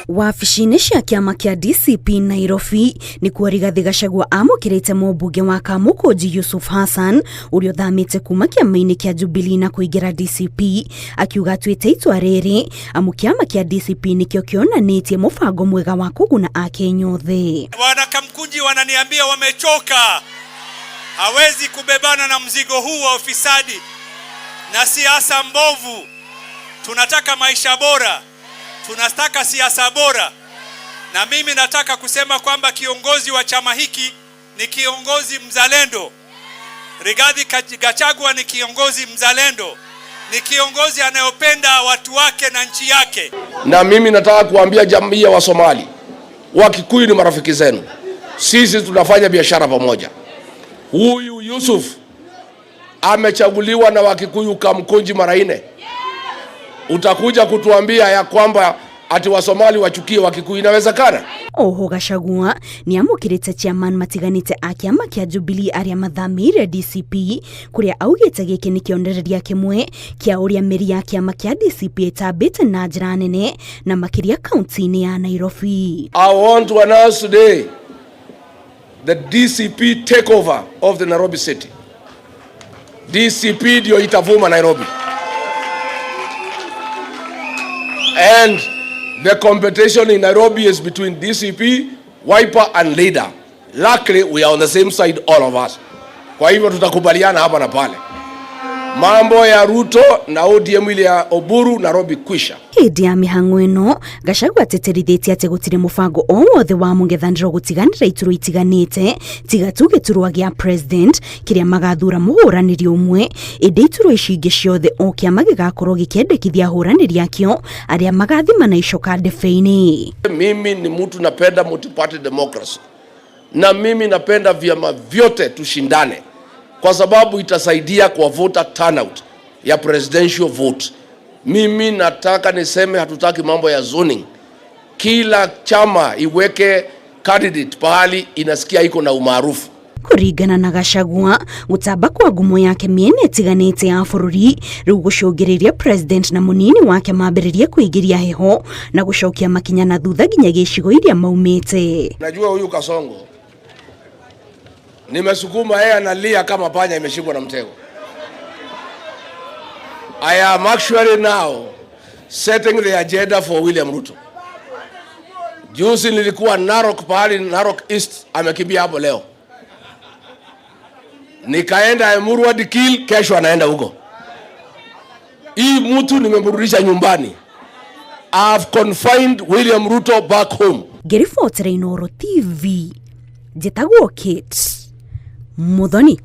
Wabici-inĩ cia kĩama kĩa DCP Nairobi nĩkuo Rigathĩ Gachagua amũkĩrĩte mũmbunge wa Kamũkũnji Yusuf Hassan ũrĩa ũthamĩte kuma kĩama-inĩ kĩa Jubilee na kũingĩra DCP, akiuga atuĩte itua rĩrĩ amu kĩama kĩa DCP nĩkĩo kĩonanĩtie mũbango mwega wa kũguna Akenya othe. Wana Kamkunji wananiambia wamechoka, hawezi kubebana na mzigo huu wa ufisadi na siasa mbovu. Tunataka maisha bora, tunataka siasa bora, na mimi nataka kusema kwamba kiongozi wa chama hiki ni kiongozi mzalendo. Rigathi Gachagua ni kiongozi mzalendo, ni kiongozi anayopenda watu wake na nchi yake. Na mimi nataka kuambia jamii ya Wasomali, Wakikuyu ni marafiki zenu, sisi tunafanya biashara pamoja. Huyu Yusuf amechaguliwa na Wakikuyu Kamkunji mara 4. Utakuja kutuambia ya kwamba ati Wasomali wachukie Wakikuyu? Inawezekana? Oho Gachagua nĩamũkĩrĩte chairman matiganĩte a kĩama kĩa Jubilee arĩa mathamĩire DCP, kũrĩa augĩte gĩkĩ nĩ kĩonereria kĩmwe kĩa ũrĩa mĩri ya kĩama kĩa DCP ĩtambĩte na njĩra nene na makĩria kaunti-inĩ ya Nairobi. I want to announce today the DCP takeover of the Nairobi city. DCP ndio itavuma Nairobi. And the competition in Nairobi is between DCP, Wiper and Leader. Luckily, we are on the same side, all of us. Kwa hivyo tutakubaliana hapa na pale. Mambo ya Ruto na ODM ile ya Oburu Nairobi kwisha. Hĩndĩ ya mĩhang'o ĩno Gachagua atĩtĩrithĩtie atĩ gũtirĩ mũbango o wothe wa mũng'ethanĩro gũtiganĩra iturwa itiganĩte tiga tu gĩturwa gĩa president kĩrĩa magathura mũhũranĩri ũmwe, ĩndĩ iturwa ici ingĩ ciothe o kĩama gĩgakorwo gĩkĩendekithia ahũranĩri akĩo arĩa magathima na icoka ndebe-inĩ. Mimi ni mtu napenda multi-party democracy, na mimi napenda vyama vyote tushindane, kwa sababu itasaidia kwa voter turnout ya presidential vote. Mimi nataka niseme hatutaki mambo ya zoning. Kila chama iweke candidate pahali inasikia iko na umaarufu. Kũringana na Gachagua, gũtamba kwa ngumo yake mĩena ĩtiganĩte ya bũrũri rĩu gũcũngĩrĩria president na mũnini wake mambĩrĩrie kũingĩria heho na gũcokia makinya na thutha nginya gĩcigo iria maumĩte. Najua huyu Kasongo nimesukuma yeye analia kama panya imeshikwa na mtego. I am actually now setting the agenda for William Ruto. Juzi nilikuwa Narok, pahali Narok East, amekimbia hapo leo. Nikaenda Emurua Dikirr, kesho anaenda huko. Hii mtu nimemrudisha nyumbani. I have confined William Ruto back home. Ngĩribotera Inooro TV, njĩtagwo Kate Muthoni.